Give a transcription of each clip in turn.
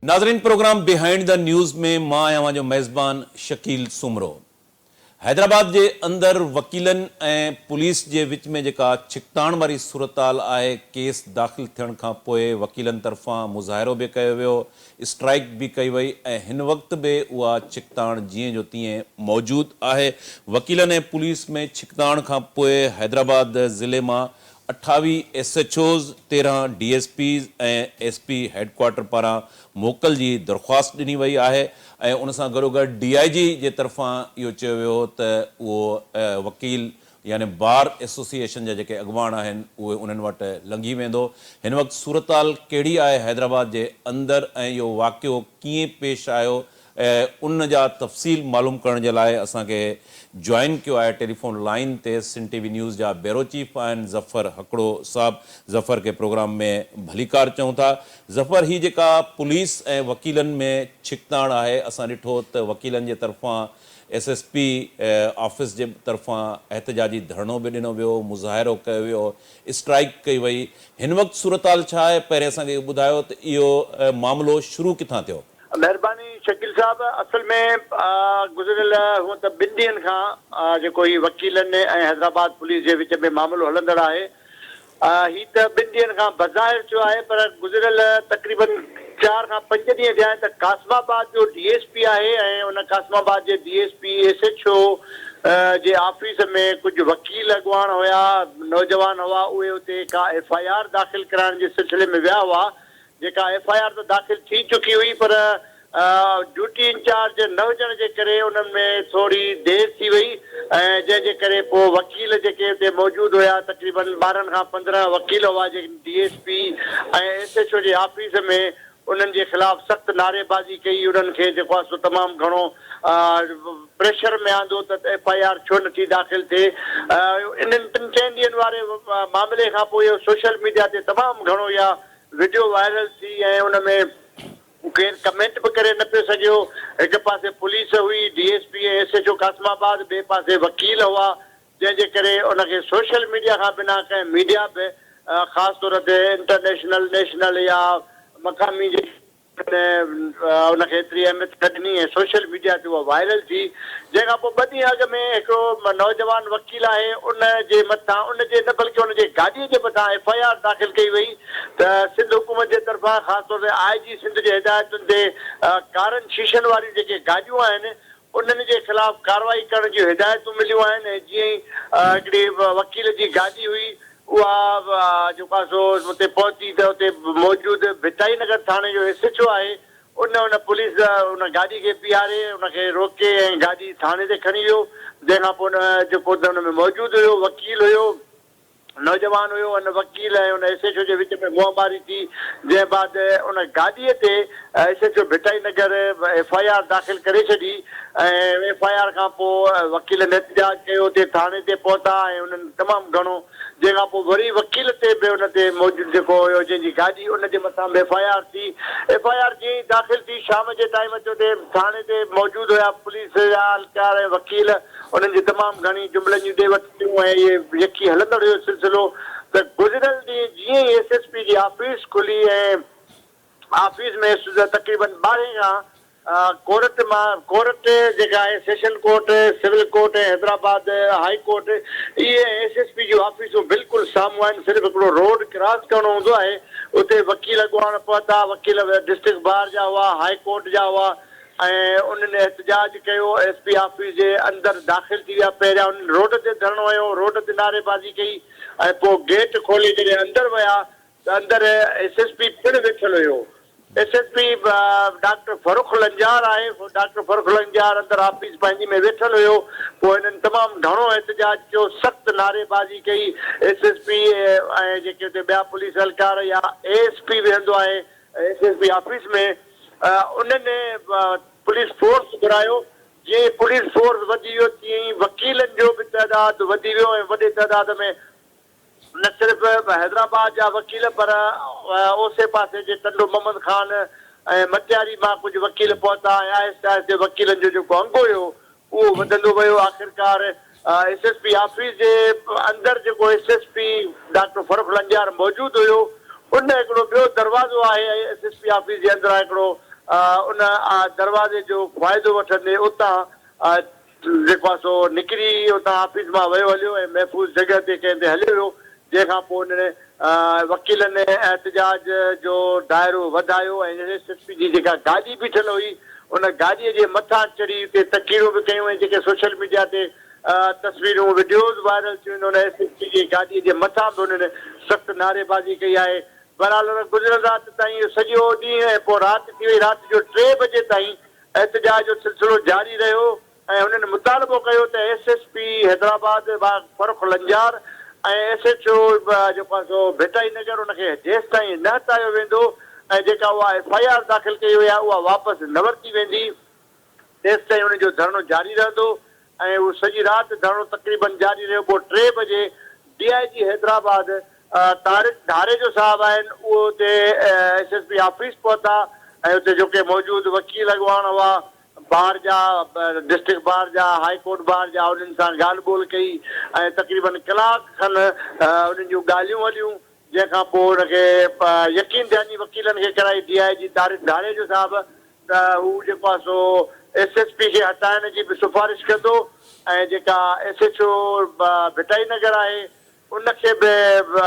ناظرين programme behind the news ۾ مان آهيان اوهان جو ميزبان شڪيل سومرو. حيدرآباد جي اندر وڪيلن ۽ پوليس جي وچ ۾ جيڪا ڇڪتاڻ واري صورتحال آهي ڪيس داخل ٿيڻ کان پوء وڪيلن طرفان مظاهرو به ڪيو ويو اسٽرائيڪ به ڪئي وئي ۽ هن وقت به اها ڇڪتاڻ جيئن جو تيئن موجود آهي وڪيلن ۽ پوليس ۾ ڇڪتاڻ کان پوء حيدرآباد ضلعي مان 28 S H Os, 13 D S Ps ۽ S P headquarter پاران موڪل جي درخواست ڏني وئي آهي ۽ ان سان گڏوگڏ ڊي I جي جي طرفان اهو چيو ويو هو ته اهو وڪيل يعني بار ايسوسيئيشن جا جيڪي اڳواڻ آهن اهي انهن وٽ لنگهي ويندو. هن وقت صورتحال ڪهڙي آهي حيدرآباد جي اندر ۽ اهو واقعو ڪيئن پيش آيو ان جا تفصيل معلوم ڪرڻ جي لاء اسان کي جوائن ڪيو آهي ٽيليفون لائين تي سنڌ ٽي وي نيوز جا بيورو چيف آهن ظفر هڪڙو صاحب ظفر کي پروگرام ۾ ڀليڪار چئون ٿا ظفر هي جيڪا پوليس ۽ وڪيلن ۾ ڇڪتاڻ آهي اسان ڏٺو ته وڪيلن جي طرفان ايس ايس پي آفيس جي طرفان احتجاجي ڌرڻو به ڏنو ويو مظاهرو ڪيو ويو اسٽرائيڪ ڪئي وئي هن وقت صورتحال ڇا آهي پهرين اسان کي اهو ٻڌايو ته اهو معاملو شروع ڪٿان ٿيو؟ مهرباني شڪيل صاحب اصل ۾ گذريل هونء ته ٻن ڏينهن کان جيڪو هي وڪيلن ۽ حيدرآباد پوليس جي وچ ۾ معاملو هلندڙ آهي هي ته ٻن ڏينهن کان بظاهر ٿيو آهي پر گذريل تقريبن چار کان پنج ڏينهن ٿيا آهن ته قاسم آباد جو ڊي ايس پي آهي ۽ ان قاسم آباد جي D S P S H O جي آفيس ۾ ڪجهه وڪيل اڳواڻ هيا نوجوان هئا اهي اتي ڪا ايف I R داخل ڪرائڻ جي سلسلي ۾ ويا هئا جيڪا ايف I R ته داخل ٿي چڪي هئي پر ڊيوٽي انچارج نه هجڻ جي ڪري انهن ۾ ٿوري دير ٿي وئي ۽ جنهن جي ڪري پوء وڪيل جيڪي اتي موجود هيا تقريبن 12 کان 15 وڪيل هئا جيڪي D S P ۽ S H O جي آفيس ۾ انهن جي خلاف سخت نعريبازي ڪئي انهن کي جيڪو آهي سو تمام گهڻو پريشر ۾ آندو ته ايف I R ڇو نٿي داخل ٿئي انهن ٽن چئن ڏينهن واري معاملي کان پوء اهو سوشل ميڊيا تي تمام گهڻو اها وڊيو وائرل ٿي ۽ ان ۾ ڪير ڪمينٽ به ڪري نه پيو سگهيو، هڪ پاسي پوليس هئي، D S P ۽ S H O Qasimabad, ٻئي پاسي وڪيل هئا، جنهن جي ڪري ان کي سوشل ميڊيا کان بنا ڪنهن ميڊيا به خاص طور تي انٽرنيشنل، نيشنل يا مقامي جي ان کي ايتري اهميت نه ڏني ۽ سوشل ميڊيا تي اها وائرل ٿي، جنهن کان پوء ٻه ڏينهن اڳ ۾ هڪڙو نوجوان وڪيل آهي ان جي مٿان ان جي نه بلڪه ان جي گاڏي جي مٿان ايف I R داخل ڪئي وئي ته سنڌ حڪومت جي طرفان خاص طور تي آء جي سنڌ جي هدايتن تي ڪارن شيشن واريون جيڪي گاڏيون آهن انهن جي خلاف ڪارروائي ڪرڻ جون هدايتون مليون آهن ۽ جيئن ئي هڪڙي وڪيل جي گاڏي هئي اها جيڪو آهي سو اتي پهتي ته اتي موجود ڀٽائي نگر ٿاڻي جو ايس ايڇ او آهي ان ان پوليس ان گاڏي کي بيهاري ان کي روڪي ۽ گاڏي ٿاڻي تي کڻي ويو جنهن کان پوء ان جيڪو ان ۾ موجود هيو وڪيل هيو نوجوان هيو ان وڪيل ۽ ان ايس ايڇ او جي وچ ۾ منهن ماري ٿي جنهن بعد ان گاڏي تي S H O Bhittai Nagar F I R داخل ڪري ڇڏي ۽ ايف I R کان پوء وڪيلن احتجاج ڪيو اتي ٿاڻي تي پهتا ۽ انهن تمام گهڻو جنهن کان پوء وري وڪيل تي به ان تي موجود جيڪو هيو جنهن جي گاڏي ان جي مٿان به ايف I R ٿي ايف I R جيئن ئي داخل ٿي شام جي ٽائيم تي اتي ٿاڻي تي موجود هيا پوليس جا اهلڪار ۽ وڪيل انهن جي تمام گهڻي جملن جون ڏي وٺ ٿيون ۽ اهي يڪي هلندڙ هيو سلسلو ته گذريل ڏينهن جيئن ئي ايس ايس پي جي آفيس کلي ۽ آفيس ۾ تقريبن ٻارهين کان ڪورٽ مان ڪورٽ جيڪا آهي session court, civil court ۽ Hyderabad high court اهي ۽ ايس ايس پي جون آفيسون بلڪل سامهون آهن صرف هڪڙو روڊ ڪراس ڪرڻو هوندو آهي اتي وڪيل اڳواڻ پهتا وڪيل ڊسٽرڪٽ بار جا هئا هائي ڪورٽ جا هئا ۽ انهن احتجاج ڪيو، ايس پي آفيس جي اندر داخل ٿي ويا، پهريان انهن روڊ تي ڌرڻو هنيو، روڊ تي نعريبازي ڪئي ۽ پوء گيٽ کولي جڏهن اندر ويا ته اندر ايس ايس پي پڻ ويٺل هيو، S S P doctor Farrukh Lanjar آهي، ڊاڪٽر فرخ لنجار اندر آفيس پنهنجي ۾ ويٺل هيو، پوء هنن تمام گهڻو احتجاج ڪيو، سخت نعريبازي ڪئي، ايس ايس پي ۽ جيڪي اتي ٻيا پوليس اهلڪار يا اي ايس پي ويهندو آهي ايس ايس پي آفيس ۾. انهن پوليس فورس گهرايو، جيئن ئي پوليس فورس وڌي ويو تيئن ئي وڪيلن جو به تعداد وڌي ويو ۽ وڏي تعداد ۾ نه صرف حيدرآباد جا وڪيل پر اوسي پاسي جي ٽنڊو محمد خان ۽ مٽياري مان ڪجهه وڪيل پهتا ۽ آهستي آهستي وڪيلن جو جيڪو انگ هيو اهو وڌندو ويو، آخرڪار ايس ايس پي آفيس جي اندر جيڪو S S P doctor Farrukh Lanjar موجود هيو ان هڪڙو ٻيو دروازو آهي ايس ايس پي آفيس جي اندران هڪڙو ان دروازي جو فائدو وٺندي اتان جيڪو آهي سو نڪري اتان آفيس مان ويو هليو ۽ محفوظ جڳهه تي ڪنهن تي هليو ويو جنهن کان پوء انهن وڪيلن احتجاج جو دائرو وڌايو ۽ ايس ايس پي جي جيڪا گاڏي بيٺل هئي ان گاڏي جي مٿان چڙهي اتي تقريرون به ڪيون ۽ جيڪي سوشل ميڊيا تي تصويرون وڊيوز وائرل ٿيون آهن ان ايس ايس پي جي گاڏي جي مٿان به انهن سخت نعريبازي ڪئي آهي. بهرحال ان گذريل رات تائين اهو سڄو ڏينهن ۽ پوء رات ٿي وئي رات جو ٽي بجي تائين احتجاج جو سلسلو جاري رهيو ۽ هنن مطالبو ڪيو ته S S P Hyderabad Farrukh Lanjar ۽ S H O جيڪو آهي سو ڀٽائي نگر ان کي جيستائين نه هٽايو ويندو ۽ جيڪا اها ايف I R داخل ڪئي وئي آهي اها واپس نه ورتي ويندي تيستائين انهن جو ڌرڻو جاري رهندو ۽ اهو سڄي رات ڌرڻو تقريبن جاري رهيو پوء ٽي بجي ڊي I جي حيدرآباد طارق ڌاريجو صاحب آهن اهو اتي ايس ايس پي آفيس پهتا ۽ اتي جيڪي موجود وڪيل اڳواڻ هئا بار جا ڊسٽرڪٽ بار جا هائي ڪورٽ بار جا انهن سان ڳالهه ٻولهه ڪئي ۽ تقريبن ڪلاڪ کن انهن جون ڳالهيون هليون جنهن کان پوء ان کي يقين دهاني وڪيلن کي ڪرائي ڊي I جي طارق ڌاريجو صاحب ته هو جيڪو آهي سو ايس ايس پي کي هٽائڻ جي به سفارش ڪندو ۽ جيڪا ايس ايڇ او ڀٽائي نگر آهي ان کي به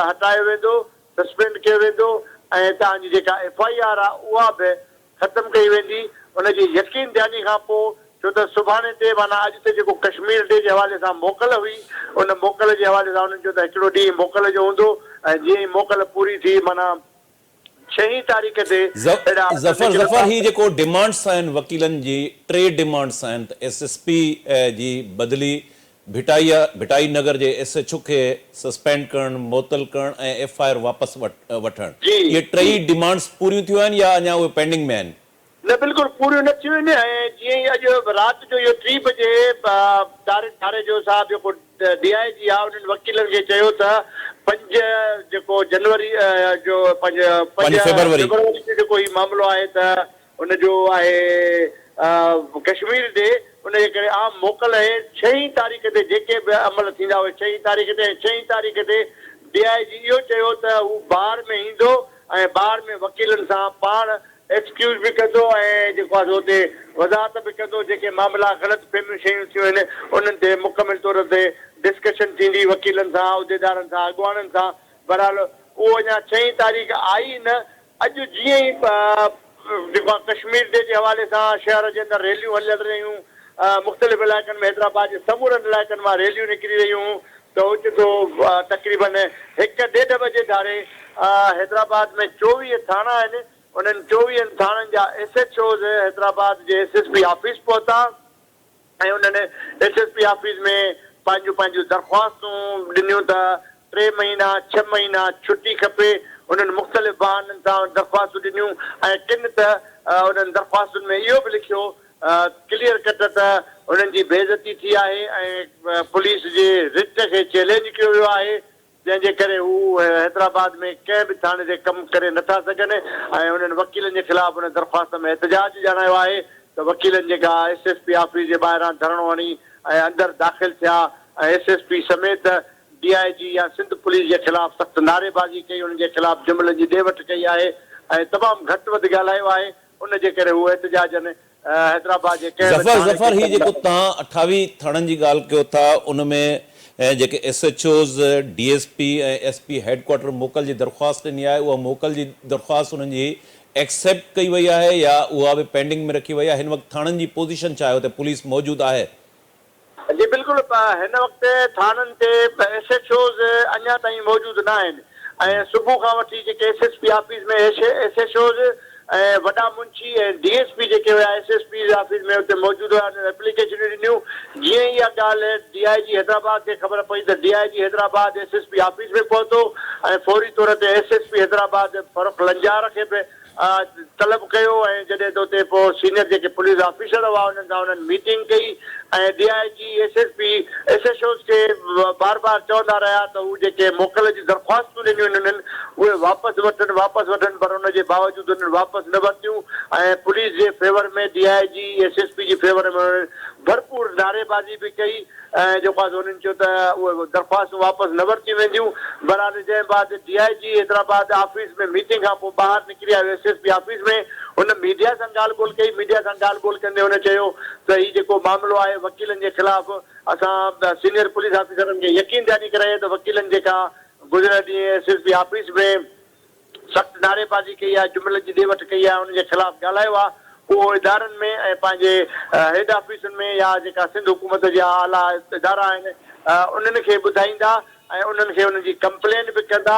هٽايو ويندو، سسپينڊ ڪيو ويندو ۽ توهان جي جيڪا ايف I R آهي اها به ختم ڪئي ويندي. ان جي يقين دهاني کان پوء ڇو ته سڀاڻي تي معنيٰ اڄ ته جيڪو ڪشمير ڊي جي حوالي سان موڪل هئي ان موڪل جي حوالي سان انهن چيو ته هڪڙو ڏينهن موڪل جو هوندو ۽ جيئن ئي موڪل پوري ٿي معنيٰ ڇهين تاريخ تي اهڙا ظفر نڪرندا. ظفر هي جيڪو ڊمانڊس آهن وڪيلن جي ٽي ڊمانڊس آهن ته ايس ايس پي جي بدلي، ڀٽائي ڀٽائي نگر جي ايس ايڇ او کي سسپينڊ ڪرڻ، معطل ڪرڻ ۽ ايف I R واپس وٺڻ جي اهي جي. ٽئي ڊمانڊس پوريون ٿيون آهن يا اڃا اهي پينڊنگ ۾ آهن؟ نه بلڪل پوريون نه ٿيون آهن ۽ جيئن ئي اڄ رات جو اهو ٽي بجي طارق ڌاريجو صاحب جيڪو ڊي I جي آهي انهن وڪيلن کي چيو ته پنج جيڪو جنوري جو پنج پنج فيبروري. فيبروري جو جيڪو هي معاملو آهي ته ان جو آهي ڪشمير ڊي ان جي ڪري عام موڪل آهي ڇهين تاريخ تي جيڪي به عمل ٿيندا اهي ڇهين تاريخ تي ۽ ڇهين تاريخ تي ڊي I جي اهو چيو ته هو بار ۾ ايندو ۽ بار ۾ وڪيلن سان پاڻ ايڪسڪيوز به ڪندو ۽ جيڪو آهي سو اتي وضاحت به ڪندو، جيڪي معاملا غلط فهميون شيون ٿيون آهن انهن تي مڪمل طور تي ڊسڪشن ٿيندي وڪيلن سان، عهديدارن سان، اڳواڻن سان، بهرحال اهو اڃا ڇهين تاريخ آئي نه، اڄ جيئن ئي جيڪو آهي ڪشمير ڊي جي حوالي سان شهر جي اندر ريليون هليل رهيون، مختلف علائقن ۾ حيدرآباد جي سمورن علائقن مان ريليون نڪري رهيون ته اوچتو تقريبن هڪ ڏيڍ بجي ڌاري حيدرآباد ۾ 24 ٿاڻا آهن انهن چوويهن ٿاڻن جا ايس ايڇ اوز حيدرآباد جي ايس ايس پي آفيس پهتا ۽ انهن ايس ايس پي آفيس ۾ پنهنجون پنهنجون درخواستون ڏنيون ته ٽي مهينا ڇهه مهينا ڇٽي کپي انهن مختلف بهانن سان درخواستون ڏنيون ۽ ڪن ته انهن درخواستن ۾ اهو به لکيو ڪليئر ڪٽ ته انهن جي بيعزتي ٿي آهي ۽ پوليس جي رٽ کي چئلينج ڪيو ويو آهي جنهن جي ڪري هو حيدرآباد ۾ ڪنهن به ٿاڻي تي ڪم ڪري نه ٿا سگهن ۽ انهن وڪيلن جي خلاف ان درخواست ۾ احتجاج ڄاڻايو آهي ته وڪيلن جيڪا ايس ايس پي آفيس جي ٻاهران ڌرڻو هڻي ۽ اندر داخل ٿيا ۽ ايس ايس پي سميت ڊي I جي يا سنڌ پوليس جي خلاف سخت نعريبازي ڪئي انهن جي خلاف جملن جي ڏي وٺ ڪئي آهي ۽ تمام گهٽ وڌ ڳالهايو آهي ان جي ڪري هو احتجاجن حيدرآباد جي ڪنهن به ظفر ٿاڻي ظفر تي هي ڪم جيڪو نه. توهان 28 ٿاڻن جي ڳالهه ڪيو ٿا ان ۾ جيڪي S H Os, D S P ۽ S P head quarter موڪل جي درخواست ڏني آهي اها موڪل جي درخواست انهن جي ايڪسيپٽ ڪئي وئي آهي يا اها به پينڊنگ ۾ رکي وئي آهي هن وقت ٿاڻن جي پوزيشن ڇا آهي اتي پوليس موجود آهي؟ جي بلڪل هن وقت ٿاڻن تي ايس ايڇ اوز اڃا تائين موجود نه آهن ۽ صبح کان وٺي جيڪي S S P office ۾ S H Os ۽ وڏا منشي ۽ ڊي ايس پي جيڪي هيا ايس ايس پي آفيس ۾ اتي موجود هيا انهن ايپليڪيشنون ڏنيون جيئن ئي اها ڳالهه ڊي I جي حيدرآباد کي خبر پئي ته D I G Hyderabad S S P office ۾ پهتو ۽ فوري طور تي S S P Hyderabad Farrukh Lanjar کي به طلب ڪيو ۽ جڏهن ته اتي پوء سينيئر جيڪي پوليس آفيسر هئا انهن سان انهن ميٽنگ ڪئي ۽ D I G, S S P, S H Os کي بار بار چوندا رهيا ته هو جيڪي موڪل جون درخواستون ڏنيون آهن انهن اهي واپس وٺن واپس وٺن پر ان جي باوجود انهن واپس نه ورتيون ۽ پوليس جي favour ۾ D I G, S S P جي فيور ۾ انهن ڀرپور نعريبازي به ڪئي ۽ جيڪو آهي سو انهن چيو ته اهي درخواستون واپس نه ورتيون وينديون. بهرحال جنهن بعد D I G Hyderabad office ۾ meeting کان پوء ٻاهر نڪري آيو ايس ايس پي آفيس ۾ هن ميڊيا سان ڳالهه ٻولهه ڪئي ميڊيا سان ڳالهه ٻولهه ڪندي هن چيو ته هي جيڪو معاملو آهي وڪيلن جي خلاف اسان سينيئر پوليس آفيسرن کي يقين دهاني ڪرائي آهي ته وڪيلن جيڪا گذريل ڏينهن ايس ايس پي آفيس ۾ سخت نعريبازي ڪئي آهي، جملن جي ڏي وٺ ڪئي آهي، انهن جي خلاف ڳالهايو آهي، اهو ادارن ۾ ۽ پنهنجي هيڊ آفيسن ۾ يا جيڪا سنڌ حڪومت جا اعليٰ ادارا آهن انهن کي ٻڌائيندا ۽ انهن کي انهن جي ڪمپلين به ڪندا،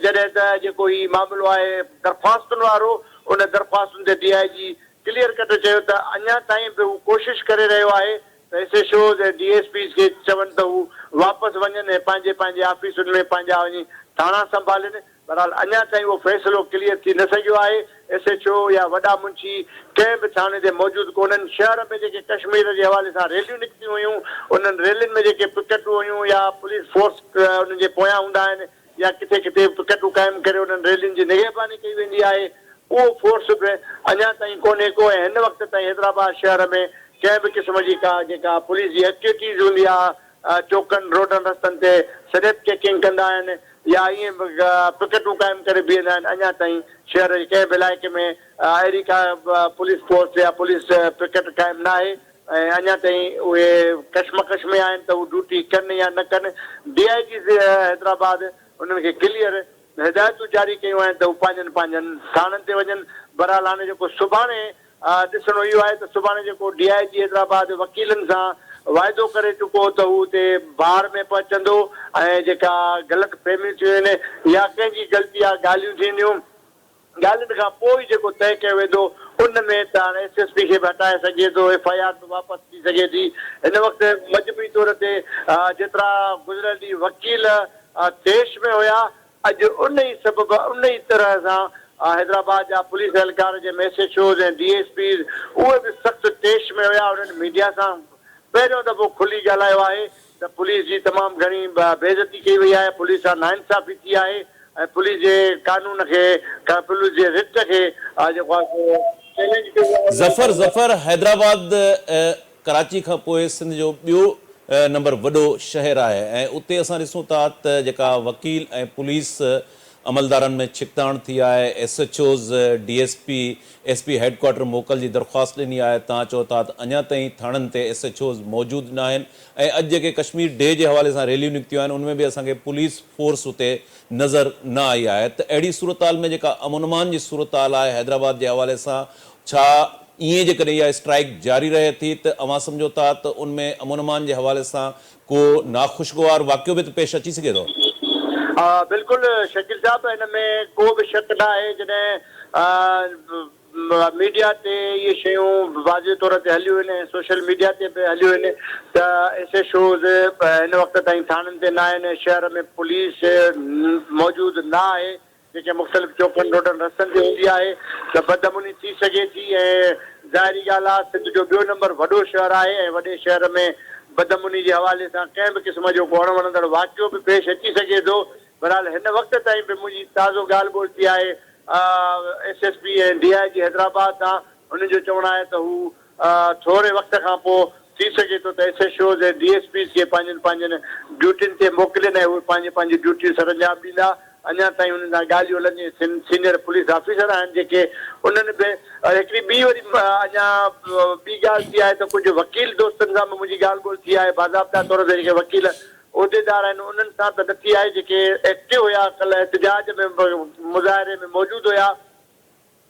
جڏهن ته جيڪو هي معاملو آهي درخواستن وارو ان درخواستن تي ڊي I جي ڪليئر ڪٽ چيو ته اڃا تائين به هو ڪوشش ڪري رهيو آهي ته S H Os ۽ D S Ps کي چون ته هو واپس وڃن ۽ پنهنجي پنهنجي آفيسن ۾ پنهنجا وڃي ٿاڻا سنڀالين، بهرحال اڃا تائين اهو فيصلو ڪليئر ٿي نه سگهيو آهي، ايس ايڇ او يا وڏا منشي ڪنهن به ٿاڻي تي موجود ڪونهن، شهر ۾ جيڪي ڪشمير جي حوالي سان ريليون نڪتيون هيون انهن ريلين ۾ جيڪي پڪٽون هيون يا پوليس فورس انهن جي پويان هوندا آهن يا ڪٿي ڪٿي پڪٽون قائم ڪري انهن ريلين جي نگهباني ڪئي ويندي آهي اهو فورس به اڃا تائين ڪونهي ڪو ۽ هن وقت تائين حيدرآباد شهر ۾ ڪنهن به قسم جي ڪا جيڪا پوليس جي ايڪٽيوٽيز هوندي آهي چوڪن روڊن رستن تي سنيپ چيڪنگ ڪندا آهن يا ائين پڪٽون قائم ڪري بيهندا آهن، اڃا تائين شهر جي ڪنهن به علائقي ۾ اهڙي ڪا پوليس پوسٽ يا پوليس پڪٽ قائم ناهي ۽ اڃا تائين اهي ڪشمڪش ۾ آهن ته هو ڊيوٽي ڪن يا نه ڪن، ڊي I Gs Hyderabad انهن کي ڪليئر هدايتون جاري ڪيون آهن ته هو پنهنجن پنهنجن ٿاڻن تي وڃن، بهرحال هاڻي جيڪو سڀاڻي ڏسڻو اهو آهي ته سڀاڻي جيڪو ڊي I جي حيدرآباد وڪيلن سان واعدو ڪري چڪو هو ته هو اتي بار ۾ پهچندو ۽ جيڪا غلط فهميون ٿيون آهن يا ڪنهن جي غلطي آ ڳالهيون ٿينديون ڳالهين کان پوء ئي جيڪو طئي ڪيو ويندو ان ۾ ته هاڻي ايس ايس پي کي به هٽائي سگهجي ٿو ايف I R به واپس ٿي سگهي ٿي هن وقت مجموعي طور تي جيترا گذريل ڏينهن وڪيل طيش ۾ هيا اڄ ان ئي سبب ان ئي طرح سان حيدرآباد جا پوليس اهلڪار جنهن ۾ S H Os ۽ D S Ps اهي به سخت طيش ۾ هيا انهن ميڊيا سان پهريون دفعو کلي ڳالهايو آهي ته پوليس جي تمام گهڻي بي عزتي ڪئي وئي آهي پوليس سان ناانصافي ٿي آهي ۽ پوليس جي قانون کي پوليس جي رٽ کي جيڪو آهي سو چئلينج ڪيو ويو آهي. ظفر ظفر حيدرآباد ڪراچي کان پوء سنڌ جو ٻيو نمبر وڏو شهر آهي ۽ اتي اسان ڏسون ٿا ته جيڪا وڪيل ۽ پوليس عملدارن ۾ ڇڪتاڻ ٿي آهي، S H Os, D S P, S P headquarter موڪل جي درخواست ڏني آهي، توهان چئو ٿا ته اڃا تائين ٿاڻن تي ايس ايڇ اوز موجود ناهن ۽ اڄ جيڪي ڪشمير ڊي جي حوالي سان ريليون نڪتيون آهن ان ۾ به اسان کي پوليس فورس اتي نظر نه آئي آهي ته اهڙي صورتحال ۾ جيڪا امن امان جي صورتحال آهي حيدرآباد جي حوالي سان ڇا ائين جيڪڏهن اها اسٽرائيڪ جاري رهي ٿي ته اوهان سمجهو ٿا ته ان ۾ امن امان جي حوالي سان ڪو ناخوشگوار واقعو به ته پيش اچي سگهي ٿو؟ بلڪل شڪيل صاحب ان ۾ ڪو به شڪ نه آهي جڏهن ميڊيا تي اهي شيون واضح طور تي هليون آهن ۽ سوشل ميڊيا تي به هليون آهن ته ايس ايڇ اوز هن وقت تائين ٿاڻن تي نه آهن شهر ۾ پوليس موجود نه آهي جيڪي مختلف چوڪن روڊن رستن تي هوندي آهي ته بدامني ٿي سگهي ٿي ۽ ظاهري ڳالهه آهي سنڌ جو ٻيو نمبر وڏو شهر آهي ۽ وڏي شهر ۾ بدامني جي حوالي سان ڪنهن به قسم جو ڪو اڻ وڻندڙ واقعو به پيش اچي سگهي ٿو بهرحال هن وقت تائين به منهنجي تازو ڳالهه ٻولهه ٿي آهي S S P ۽ D I G Hyderabad سان انهن جو چوڻ آهي ته هو ٿوري وقت کان پوء ٿي سگهي ٿو ته S H Os ۽ D S Ps کي پنهنجين پنهنجين ڊيوٽين تي موڪلين ۽ اهي پنهنجي پنهنجون ڊيوٽيون سرانجام ڏيندا. اڃا تائين انهن سان ڳالهيون هلنديون ۽ سينيئر پوليس آفيسر آهن جيڪي انهن به هڪڙي ٻي وري اڃا ٻي ڳالهه ٿي آهي ته ڪجهه وڪيل دوستن سان به منهنجي ڳالهه ٻولهه ٿي آهي باضابطا طور تي جيڪي وڪيل عهديدار آهن انهن سان ته نه ٿي آهي جيڪي ايڪٽو هيا ڪلهه احتجاج ۾ مظاهري ۾ موجود هيا.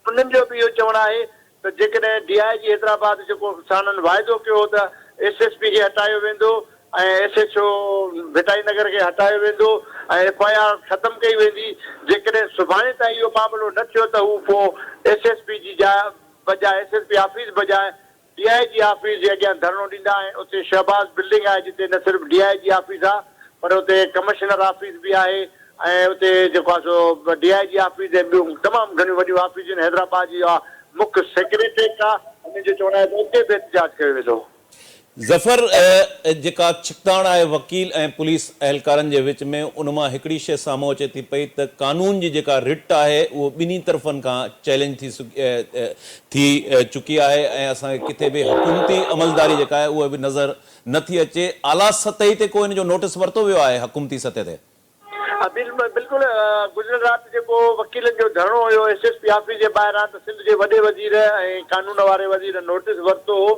انهن جو به اهو چوڻ آهي ته جيڪڏهن ڊي I جي حيدرآباد جيڪو ساڻن واعدو ڪيو هو ته ايس ايس پي کي هٽايو ويندو ۽ S H O Bhittai Nagar کي هٽايو ويندو ۽ ايف I R ختم ڪئي ويندي جيڪڏهن سڀاڻي تائين اهو معاملو نه ٿيو ته هو پوء ايس ايس پي جي جاء بجاء ايس ايس پي آفيس بجاء ڊي I جي آفيس جي اڳيان ڌرڻو ڏيندا ۽ اتي شهباز بلڊنگ آهي جتي نه صرف ڊي I جي آفيس آهي پر اتي ڪمشنر آفيس به آهي ۽ اتي جيڪو آهي سو ڊي I جي آفيس ۽ ٻيون تمام گهڻيون وڏيون آفيسون آهن حيدرآباد جي اها مک سيڪريٽريٽ آهي انهن جو چوڻ آهي ته اتي به احتجاج ڪيو ويندو. ظفر جيڪا ڇڪتاڻ آهي وڪيل ۽ پوليس اهلڪارن جي وچ ۾ ان مان هڪڙي شيء سامهون اچي ٿي پئي ته قانون جي جيڪا رٽ آهي اهو ٻنهي طرفن کان چئلينج ٿي ٿي چڪي آهي ۽ اسان کي ڪٿي به حڪومتي عملداري جيڪا آهي اها به نظر نه ٿي اچي اعليٰ سطحي تي ڪو ان جو نوٽس ورتو ويو آهي حڪومتي سطح تي؟ بلڪل گذريل رات جيڪو وڪيلن جو ڌرڻو هيو ايس ايس پي آفيس جي ٻاهران ته سنڌ جي وڏي وزير ۽ قانون واري وزير نوٽيس ورتو هو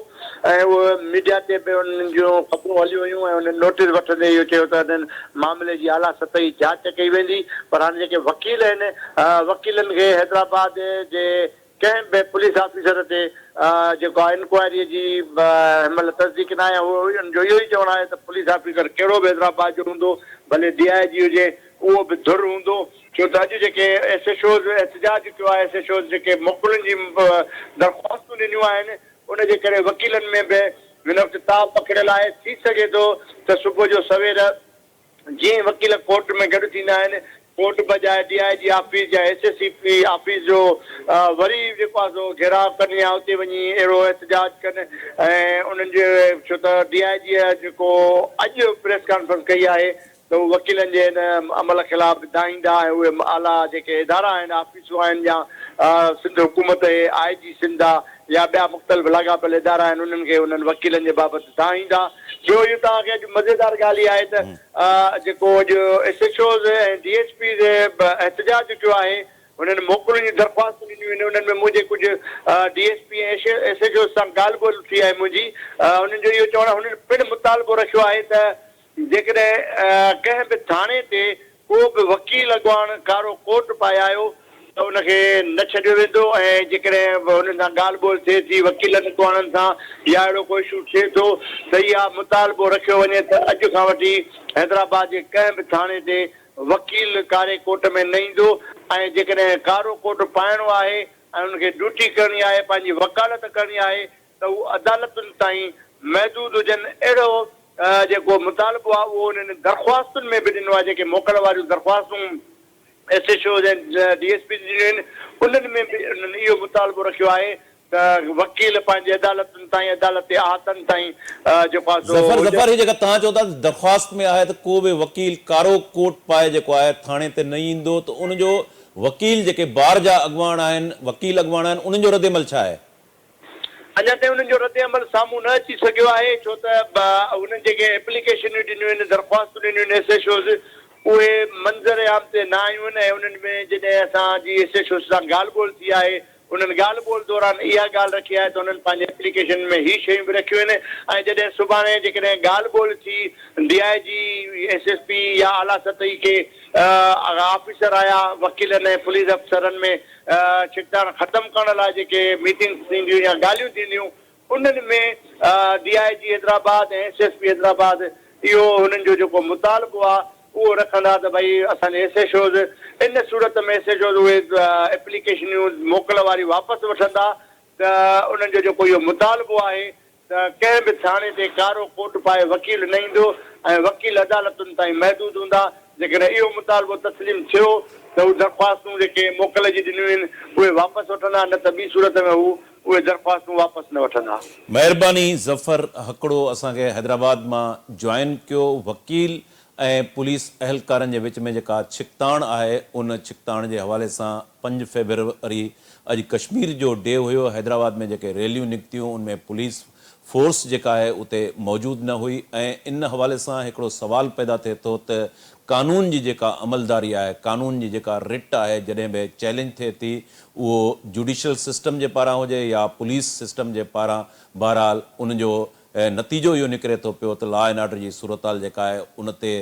۽ اهو ميڊيا تي به انهن جون خبرون هليون هيون ۽ انهن نوٽيس وٺندي اهو چيو ته انهن معاملي جي اعليٰ سطحي جاچ ڪئي ويندي پر هاڻي جيڪي وڪيل آهن وڪيلن کي حيدرآباد جي ڪنهن به پوليس آفيسر تي جيڪو آهي انڪوائريء جي هن مهل تصديق ناهي ۽ انهن جو اهو ئي چوڻ آهي ته پوليس آفيسر ڪهڙو به حيدرآباد جو هوندو ڀلي ڊي I جي هجي اهو به ڌر هوندو ڇو ته اڄ جيڪي ايس ايڇ اوز احتجاج ڪيو آهي ايس ايڇ اوز جيڪي موڪلن جي درخواستون ڏنيون آهن ان جي ڪري وڪيلن ۾ به هن وقت تاء پکڙيل آهي ٿي سگهي ٿو ته صبح جو سوير جيئن ئي وڪيل ڪورٽ ۾ گڏ ٿيندا آهن، ڪورٽ بجاء ڊي I جي آفيس يا S S C P office جو وري جيڪو آهي سو گهيراء ڪن يا اتي وڃي اهڙو احتجاج ڪن ۽ انهن جي ڇو ته ڊي I جي جيڪو اڄ پريس ڪانفرنس ڪئي آهي ته هو وڪيلن جي ان عمل خلاف به دانهيندا ۽ اهي اعليٰ جيڪي ادارا آهن آفيسون آهن يا سنڌ حڪومت اي آء جي سنڌ آ يا ٻيا مختلف لاڳاپيل ادارا آهن انهن کي انهن وڪيلن جي بابت دانهيندا. ٻيو اهو توهان کي اڄ مزيدار ڳالهه اها آهي ته جيڪو اڄ S H Os ۽ D S Ps احتجاج ڪيو آهي انهن موڪلن جون درخواستون ڏنيون آهن انهن ۾ منهنجي ڪجهه D S P ۽ S H Os سان ڳالهه ٻولهه ٿي آهي منهنجي انهن جو اهو چوڻ آهي هنن پڻ مطالبو رکيو آهي ته جيڪڏهن ڪنهن به ٿاڻي تي ڪو به وڪيل اڳواڻ ڪارو ڪوٽ پائي آيو ته ان کي نه ڇڏيو ويندو ۽ جيڪڏهن هنن سان ڳالهه ٻولهه ٿئي ٿي وڪيلن اڳواڻن سان يا اهڙو ڪو اشو ٿئي ٿو ته اها مطالبو رکيو وڃي ته اڄ کان وٺي حيدرآباد جي ڪنهن به ٿاڻي تي وڪيل ڪاري ڪوٽ ۾ نه ايندو ۽ جيڪڏهن ڪارو ڪوٽ پائڻو آهي ۽ ان کي ڊيوٽي ڪرڻي آهي پنهنجي وڪالت ڪرڻي آهي ته هو عدالتن تائين محدود هجن اهڙو جيڪو مطالبو آهي اهو انهن درخواستن ۾ به ڏنو آهي جيڪي موڪل واريون درخواستون S H Os ۽ D S Ps ڏنيون آهن انهن ۾ به انهن اهو مطالبو رکيو آهي ته وڪيل پنهنجي عدالتن تائين عدالتي احاطن تائين جيڪو آهي سو ظفر هجن. ظفر هي جيڪا توهان چئو ٿا ته درخواست ۾ آهي ته ڪو به وڪيل ڪارو ڪوٽ پائي جيڪو آهي ٿاڻي تي نه ايندو ته ان جو وڪيل جيڪي بار جا اڳواڻ آهن وڪيل اڳواڻ آهن انهن جو ردعمل ڇا آهي؟ اڃا تائين انهن جو ردعمل سامهون نه اچي سگهيو آهي ڇو ته هنن جيڪي ايپليڪيشنون ڏنيون آهن درخواستون ڏنيون آهن ايس ايڇ اوز اهي منظر عام تي نه آيون آهن ۽ انهن ۾ جڏهن اسان جي ايس ايڇ اوز سان ڳالهه ٻولهه ٿي آهي انهن ڳالهه ٻولهه دوران اها ڳالهه رکي آهي ته انهن پنهنجي ايپليڪيشن ۾ هي شيون به رکيون آهن ۽ جڏهن سڀاڻي جيڪڏهن ڳالهه ٻولهه ٿي D I G S S P يا اعليٰ سطحي ڪي آفيسر آيا وڪيلن ۽ پوليس افسرن ۾ ڇڪتاڻ ختم ڪرڻ لاء جيڪي ميٽنگس ٿينديون يا ڳالهيون ٿينديون انهن ۾ D I G Hyderabad ۽ S S P Hyderabad اهو هنن جو جيڪو مطالبو آهي اهو رکندا ته ڀئي اسان جي ايس ايڇ اوز ان صورت ۾ ايس ايڇ اوز اهي ايپليڪيشنيون موڪل واري واپس وٺندا ته انهن جو جيڪو اهو مطالبو آهي ته ڪنهن به ٿاڻي تي ڪارو ڪوٽ پائي وڪيل نه ايندو ۽ وڪيل عدالتن تائين محدود هوندا، جيڪڏهن اهو مطالبو تسليم ٿيو ته هو درخواستون جيڪي موڪل جي ڏنيون آهن اهي واپس وٺندا نه ته ٻي صورت ۾ هو اهي درخواستون واپس نه وٺندا. مهرباني ظفر هڪڙو اسان کي حيدرآباد مان جوائن ڪيو وڪيل ۽ پوليس اهلڪارن جي وچ ۾ جيڪا ڇڪتاڻ آهي ان ڇڪتاڻ جي حوالي سان پنج فيبروري اڄ ڪشمير جو ڊي هيو حيدرآباد ۾ جيڪي ريليون نڪتيون ان ۾ پوليس فورس جيڪا آهي اتي موجود نه هئي ۽ ان حوالي سان هڪڙو سوال پيدا ٿئي ٿو ته قانون جي جيڪا عملداري آهي قانون جي جيڪا رٽ آهي جڏهن به چئلينج ٿئي ٿي اهو جوڊيشل سسٽم جي پاران هجي يا پوليس سسٽم جي پاران بهرحال ان جو نتيجو اهو نڪري ٿو پيو ته لا اينڊ آرڊر جي صورتحال جيڪا آهي ان تي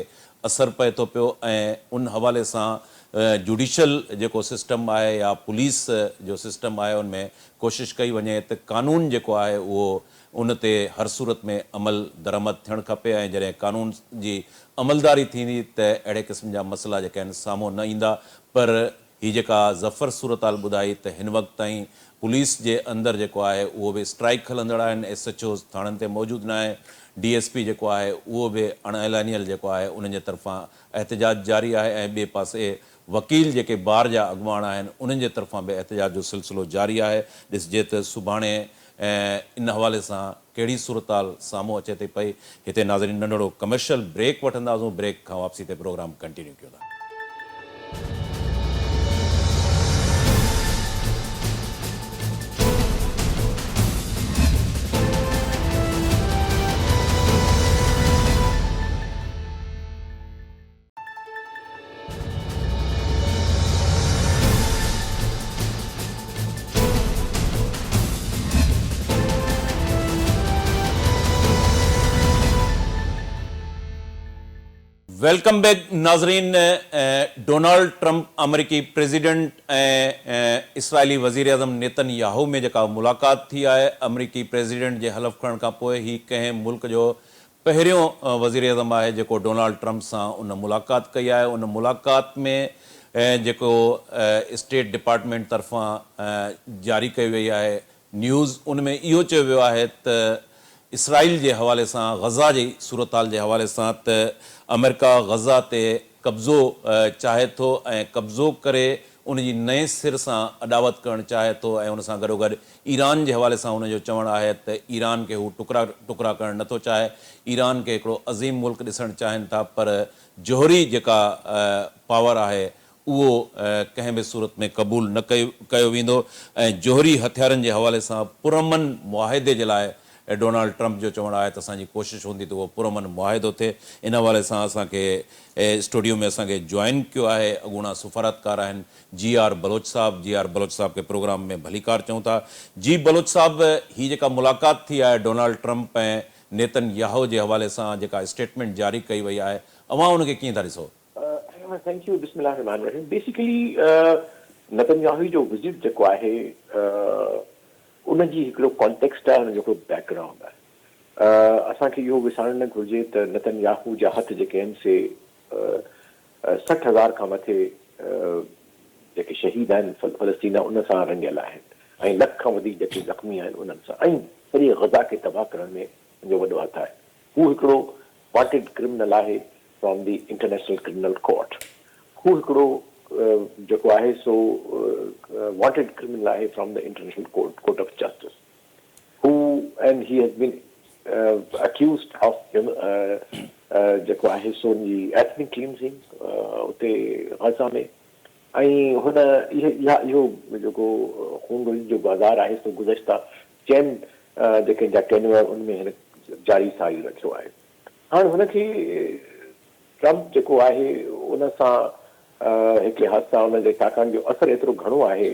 اثر پئي ٿو پيو ۽ ان حوالي سان جوڊيشل جيڪو سسٽم آهي يا پوليس جو سسٽم آهي ان ۾ ڪوشش ڪئي وڃي ته قانون جيڪو آهي اهو ان تي هر صورت ۾ عمل درآمد ٿيڻ کپي ۽ جڏهن قانون جي عملداري ٿيندي ته اهڙي قسم جا مسئلا جيڪا آهن سامهون نه ايندا پر هي جيڪا ظفر صورتحال ٻڌائي ته هن وقت تائين پوليس جي اندر جيڪو آهي اهو به اسٽرائيڪ هلندڙ آهن، ايس ايڇ اوز ٿاڻن تي موجود ناهي، ڊي ايس پي جيڪو آهي اهو به اڻ اعلانيل جيڪو آهي انهن جي طرفان احتجاج جاري آهي ۽ ٻئي پاسي وڪيل جيڪي بار جا اڳواڻ آهن انهن جي طرفان به احتجاج جو سلسلو جاري آهي، ڏسجي ته سڀاڻي ۽ ان حوالي سان ڪهڙي صورتحال سامهون اچي ٿي پئي. هتي ناظرين ننڍڙو ڪمرشل بريڪ وٺنداسون، بريڪ کان واپسي تي پروگرام ڪنٽينيو ڪيون ٿا. Welcome back ناظرين ڊونالڊ ٽرمپ آمريڪي پريزيڊنٽ ۽ اسرائيلي وزيراعظم نيتن ياهو ۾ جيڪا ملاقات ٿي آهي آمريڪي پريزيڊنٽ جي حلف کڻڻ کانپوء هي ڪنهن ملڪ جو پهريون وزيراعظم آهي جيڪو ڊونالڊ ٽرمپ سان ان ملاقات ڪئي آهي ان ملاقات ۾ جيڪو اسٽيٽ ڊپارٽمينٽ طرفان جاري ڪئي وئي آهي نيوز ان ۾ اهو چيو ويو آهي ته اسرائيل جي حوالي سان غزه جي صورتحال جي حوالي سان ته آمريڪا غزه تي قبضو چاهي ٿو ۽ قبضو ڪري ان جي نئين سر سان اڏاوت ڪرڻ چاهي ٿو ۽ ان سان گڏوگڏ ايران جي حوالي سان هن جو چوڻ آهي ته ايران کي هو ٽڪرا ٽڪرا ڪرڻ نه ٿو چاهي، ايران کي هڪڙو عظيم ملڪ ڏسڻ چاهين ٿا پر جوهري جيڪا پاور آهي اهو ڪنهن به صورت ۾ قبول نه ڪيو ويندو ۽ جوهري هٿيارن جي حوالي سان پرامن معاهدي جي لاء ڊونالڊ ٽرمپ جو چوڻ آهي ته اسان جي ڪوشش هوندي ته اهو پرامن معاهدو ٿئي. ان حوالي سان اسان کي اسٽوڊيو ۾ اسان کي جوائن ڪيو آهي اڳوڻا سفارتڪار آهن جي آر بلوچ صاحب جي آر بلوچ صاحب کي پروگرام ۾ ڀليڪار چئون ٿا. جي بلوچ صاحب هي جيڪا ملاقات ٿي آهي ڊونالڊ ٽرمپ ۽ نيتن ياهو جي حوالي سان جيڪا اسٽيٽمينٽ جاري ڪئي وئي آهي اوهان ان کي ڪيئن ٿا ڏسو؟ Thank you بسم الله الرحمٰن الرحيم بيسيڪلي نتن ياهو جو وزٽ جيڪو آهي ان جي هڪڙو ڪانٽيڪسٽ آهي ان جو هڪڙو بيڪ گرائونڊ آهي اسان کي اهو وسارڻ نه گهرجي ته نتن ياهو جا هٿ جيڪي آهن سي 60 هزار کان مٿي جيڪي شهيد آهن فلسطين جا ان سان رڱيل آهن ۽ لک کان وڌيڪ جيڪي زخمي آهن انهن سان ۽ سڄي غزه کي تباهه ڪرڻ ۾ ان جو وڏو هٿ آهي. هو هڪڙو وانٽيڊ ڪرمنل آهي from the international criminal court. هو هڪڙو جيڪو آهي سو وانٽيڊ ڪرمنل آهي from the international court of justice. هو and he has been accused of جيڪو آهي سو ان جي ايٿنڪ ڪلينزنگ اتي غزه ۾ ۽ هن اها اهو جيڪو خونريزي جو بازار آهي سو گذشته چئن جيڪي جا ٽينيور ان ۾ هن جاري ساري رکيو آهي. هاڻ هن کي ٽرمپ جيڪو آهي ان سان هڪ لحاظ سان ان جي ڇاڪاڻ جو اثر ايترو گهڻو آهي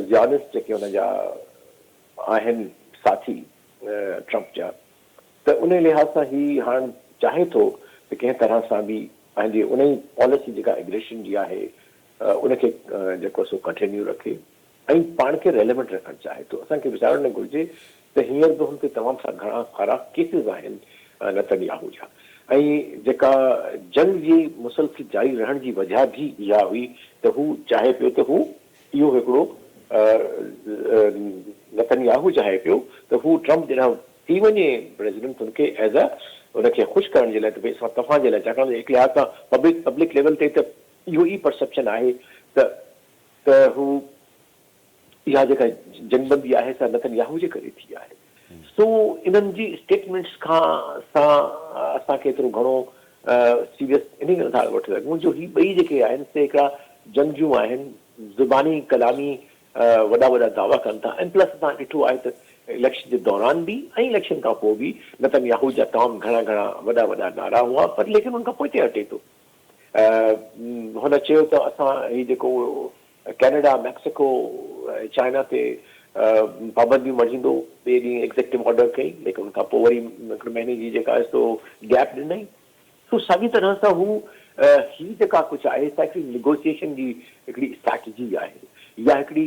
زيانسٽ جيڪي ان جا آهن ساٿي ٽرمپ جا ته انهي لحاظ سان هي هاڻ چاهي ٿو ته ڪنهن طرح سان به پنهنجي انهي پاليسي جيڪا ايگريشن جي آهي ان کي جيڪو سو ڪنٽينيو رکي ۽ پاڻ کي ريليونٽ رکڻ چاهي ٿو. اسان کي وسارڻ نه گهرجي ته هينئر به هن تي تمام سا گهڻا سارا ڪيسز آهن نتن ياهو جا ۽ جيڪا جنگ جي مسلسل جاري رهڻ جي وجهه به اها هئي ته هو چاهي پيو ته هو اهو هڪڙو نتن ياهو چاهي پيو ته هو ٽرمپ جڏهن ٿي وڃي پريزيڊنٽ هن کي ايز ا ان کي خوش ڪرڻ جي لاء ته ڀئي اسان توهان جي لاء ڇاڪاڻ ته هڪ لحاظ سان پبلڪ پبلڪ ليول تي ته اهو ئي پرسيپشن آهي ته ته هو اها جيڪا جنگ بندي آهي سا نتن ياهو جي ڪري ٿي آهي سو انهن جي اسٽيٽمينٽس کان سان اسان کي ايترو گهڻو سيريس انهي ڪري نٿا وٺي سگهون جو هي ٻئي جيڪي آهن سي هڪڙا جنگجو آهن زباني ڪلامي وڏا وڏا دعويٰ ڪن ٿا ۽ پلس اسان ڏٺو آهي ته اليڪشن جي دوران به ۽ اليڪشن کان پوء به نتن ياهو جا تمام گهڻا گهڻا وڏا وڏا نعرا هئا پر ليڪن ان کان پوئتي هٽي ٿو هن چيو ته اسان هي جيڪو ڪينيڊا، ميڪسيڪو ۽ چائنا تي پابنديون مڙهيندو، ٻئي ڏينهن ايگزيڪٽو آرڊر ڪئي، ليڪن ان کان پوء وري هڪڙي مهيني جي جيڪا آهي سو گيپ ڏنائين. سو ساڳي طرح سان هو هي جيڪا ڪجهه آهي سا هڪڙي نيگوسيئيشن جي هڪڙي اسٽريٽجي آهي يا هڪڙي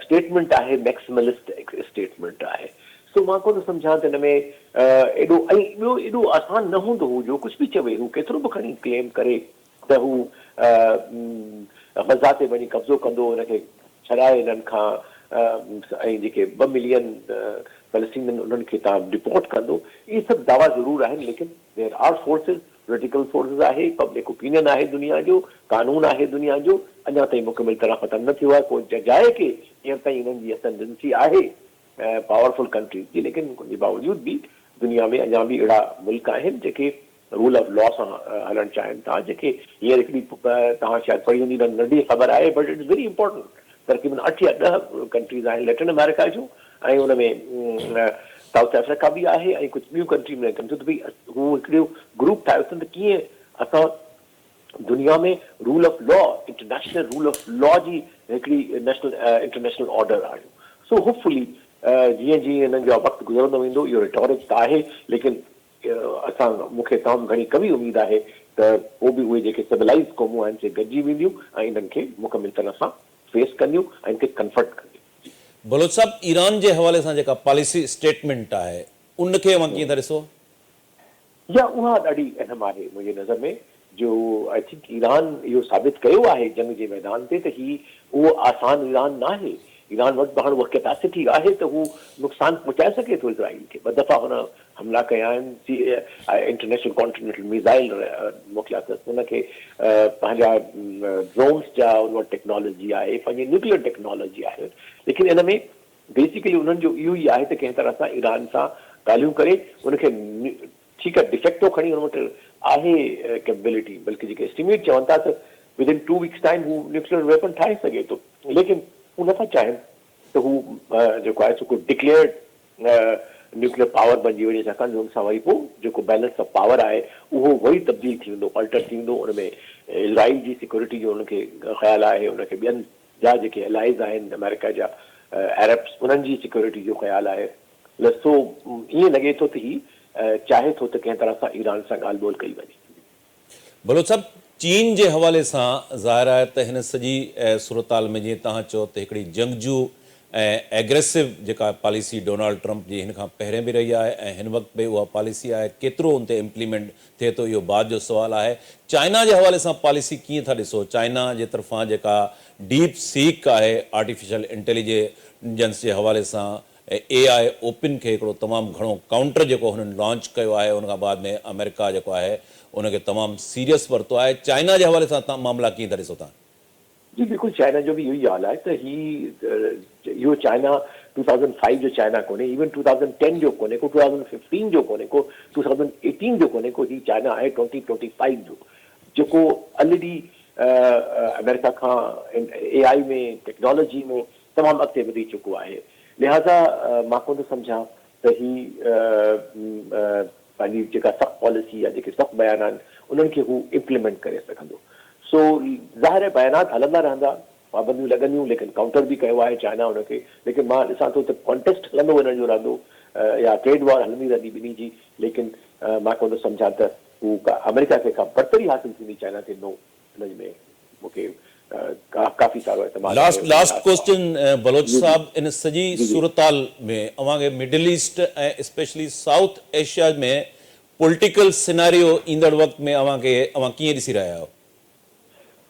اسٽيٽمينٽ آهي، ميڪسملسٽ اسٽيٽمينٽ آهي. سو مان ڪونه سمجهان ته ان ۾ ايڏو ۽ ٻيو ايڏو آسان نه هوندو هو جو ڪجهه به چوي هو ڪيترو به کڻي ڪليم ڪري ته هو غزه تي وڃي قبضو ڪندو، ان کي ڇڏائي انهن کان ۽ جيڪي ٻه ملين فلسطينين انهن کي تان ڊپورٽ ڪندو، اهي سڀ دعويٰ ضرور آهن ليڪن there are forces, political forces آهي، پبلڪ اوپينين آهي دنيا جو، قانون آهي دنيا جو، اڃا تائين مڪمل طرح ختم نه ٿيو آهي، ڪو ججائي کي هينئر تائين انهن جي اسينڊنسي آهي. پاورفل ڪنٽريز جي ليڪن ان جي باوجود به دنيا ۾ اڃا به اهڙا ملڪ آهن جيڪي رول آف لا سان هلڻ چاهين ٿا جيڪي هينئر هڪڙي توهان شايد پڙهي هوندي ننڍي خبر آهي but it is very important تقريبن اٺ يا ڏهه ڪنٽريز آهن ليٽن آمريڪا جون ۽ ان ۾ سائوٿ آفريڪا به آهي ۽ ڪجهه ٻيون ڪنٽري ۾ ڪن ٿيون ته ڀئي هو هڪڙو گروپ ٺاهيو اٿن ته ڪيئن اسان دنيا ۾ rule of law international rule of law جي هڪڙي نيشنل انٽرنيشنل آرڊر آڻيون سو هوپ فلي جيئن جيئن هنن جو وقت گذرندو ويندو اهو ريٽورڪ ته آهي ليڪن اسان مون کي تمام گهڻي قوي اميد آهي ته پوء به اهي جيڪي سولائيز قومون آهن سي گڏجي وينديون ۽ انهن کي مڪمل طرح سان فيس ڪنديون ۽ ان کي ڪنفرٽ ڪنديون. جي. بلوچ صاحب ايران جي حوالي سان جيڪا پاليسي اسٽيٽمينٽ آهي ان کي اوهان ڪيئن ٿا ڏسو؟ يا اها ڏاڍي اهم آهي منهنجي نظر ۾ جو I think Iran اهو ثابت ڪيو آهي جنگ جي ميدان تي ته هي اهو آسان ايران ناهي. ايران وٽ به هاڻ اها ڪيپيسٽي آهي ته هو نقصان پهچائي سگهي ٿو اسرائيل کي. ٻه دفعا هن حملا ڪيا آهن، سي انٽرنيشنل ڪانٽينينٽل ميزائل موڪليا اٿس، ان کي پنهنجا ڊرونز جا ان وٽ ٽيڪنالاجي آهي، پنهنجي نيوڪليئر ٽيڪنالاجي آهي ليڪن ان ۾ بيسيڪلي انهن جو اهو ئي آهي ته ڪنهن طرح سان ايران سان ڳالهيون ڪري ان کي ٺيڪ آهي ڊيفيڪٽو کڻي ان وٽ آهي ڪيپبلٽي بلڪه جيڪي اسٽيميٽ چون ٿا ته with in two weeks time هو نيوڪليئر ويپن ٺاهي سگهي ٿو ليڪن هو نٿا چاهين ته هو جيڪو آهي سو ڪو ڊڪليئرڊ نيوڪليئر پاور بنجي وڃي ڇاڪاڻ جو ان سان وري پوء جيڪو بيلنس آف پاور آهي اهو وري تبديل ٿي ويندو آلٽر ٿي ويندو ان ۾ اسرائيل جي سيڪيورٽي جو انهن کي خيال آهي ان کي ٻين جا جيڪي الائز آهن آمريڪا جا عربس انهن جي سيڪيورٽي جو خيال آهي لسو ائين لڳي ٿو ته هي چاهي ٿو ته ڪنهن طرح سان ايران سان ڳالهه ٻولهه ڪئي وڃي. بلوچ صاحب چين جي حوالي سان ظاهر آهي ته هن سڄي صورتحال ۾ جيئن توهان چئو ته هڪڙي جنگجو ۽ ايگريسو جيڪا پاليسي ڊونالڊ ٽرمپ جي هن کان پهرين به رهي آهي ۽ هن وقت به اها پاليسي آهي ڪيترو ان تي امپليمينٽ ٿئي ٿو اهو بعد جو سوال آهي. چائنا جي حوالي سان پاليسي ڪيئن ٿا ڏسو؟ چائنا جي طرفان جيڪا ڊيپ سيڪ آهي آرٽيفيشل انٽيليجنس جي حوالي سان اي آء اوپن کي هڪڙو تمام گهڻو ڪائونٽر جيڪو هنن لانچ ڪيو آهي ان کان بعد ۾ آمريڪا جيڪو آهي ان کي تمام سيريس ورتو آهي چائنا جي حوالي سان معاملا ڪيئن ٿا ڏسو تان؟ جي بلڪل چائنا جو به اهو ئي حال آهي ته هي اهو چائنا ٽو ٿائوزنڊ فائيو جو چائنا ڪونهي ايون ٽو ٿائوزنڊ ٽين جو ڪونهي ڪو ٽو ٿائوزنڊ ففٽين جو ڪونهي ڪو ٽو ٿائوزنڊ ايٽين جو ڪونهي ڪو هي چائنا آهي ٽوئنٽي ٽوئنٽي فائيو جو جيڪو الريڊي آمريڪا کان اي آئي ۾ ٽيڪنالاجي ۾ تمام اڳتي وڌي چڪو آهي لهٰذا مان ڪونه ٿو سمجهان ته هي پنهنجي جيڪا سخت پاليسي يا جيڪي سخت بيان آهن انهن کي هو امپليمينٽ ڪري سگهندو. سو ظاهر آهي بيانات هلندا رهندا، پابنديون لڳنديون ليڪن ڪائونٽر به ڪيو آهي چائنا ان کي ليڪن مان ڏسان ٿو ته ڪانٽيسٽ هلندو وڃڻ جو رهندو يا ٽريڊ وار هلندي رهندي ٻنهي جي ليڪن مان ڪونه ٿو سمجهان ته هو ڪا آمريڪا کي ڪا برتري حاصل ٿيندي چائنا تي نو ان ۾ مون کي ڪافي سارو اعتماد آهي. لاسٽ لاسٽ ڪوسچن بلوچ جي جي صاحب ان سڄي جي جي. صورتحال ۾ اوهان کي middle east ۽ specially south Asia ۾ political scenario ايندڙ وقت ۾ اوهان کي اوهان ڪيئن ڏسي رهيا آهيو؟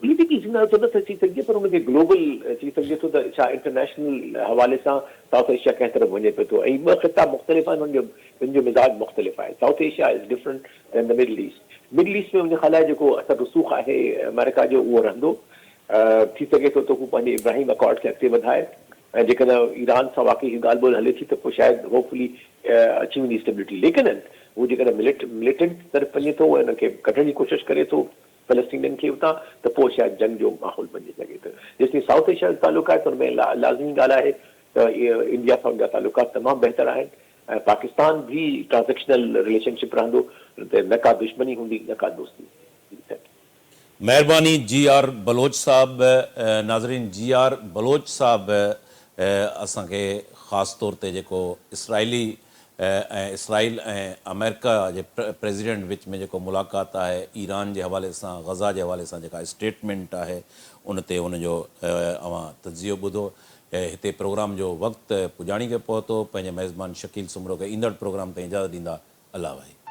پوليٽيڪل سيناريو ته نه ٿو چئي سگهجي پر ان کي گلوبل چئي سگهجي ٿو ته ڇا انٽرنيشنل حوالي سان سائوٿ ايشيا ڪنهن طرف وڃي پيو ٿو ۽ ٻه خطا مختلف آهن انهن جو ٻن جو مزاج مختلف آهي south Asia is different than the middle east middle east ۾ منهنجي خيال آهي جيڪو اثر رسوخ آهي آمريڪا جو اهو رهندو. ٿي سگهي ٿو ته هو پنهنجي ابراهيم اڪارڊ کي اڳتي وڌائي ۽ جيڪڏهن ايران سان واقعي هي ڳالهه ٻولهه هلي ٿي ته پوء شايد هوپ فلي اچي ويندي اسٽيبلٽي ليڪن هو جيڪڏهن ملٽ مليٽنٽ طرف وڃي ٿو ۽ انهن کي ڪڍڻ جي ڪوشش ڪري ٿو فلسطينين کي اتان ته پوء شايد جنگ جو ماحول بنجي سگهي ٿو. جيستائين سائوٿ ايشيا جو تعلق آهي ته ان ۾ لازمي ڳالهه آهي ته انڊيا سان ان جا تعلقات تمام بهتر آهن ۽ پاڪستان به ٽرانزيڪشنل رليشن شپ رهندو ته نه ڪا دشمني هوندي نه ڪا دوستي جي thank you. مهرباني جي آر بلوچ صاحب ناظرين جي آر بلوچ صاحب اسان کي خاص طور تي جيڪو اسرائيلي ۽ اسرائيل ۽ آمريڪا جي پريزيڊنٽ وچ ۾ جيڪو ملاقات آهي ايران جي حوالي سان غزه جي حوالي سان جيڪا اسٽيٽمينٽ آهي ان تي ان جو اوهان تجزيو ٻڌو هتي پروگرام جو وقت پڄاڻي کي پهتو. پنهنجي ميزبان شڪيل سومرو کي ايندڙ پروگرام تائين اجازت ڏيندا. الله واهي.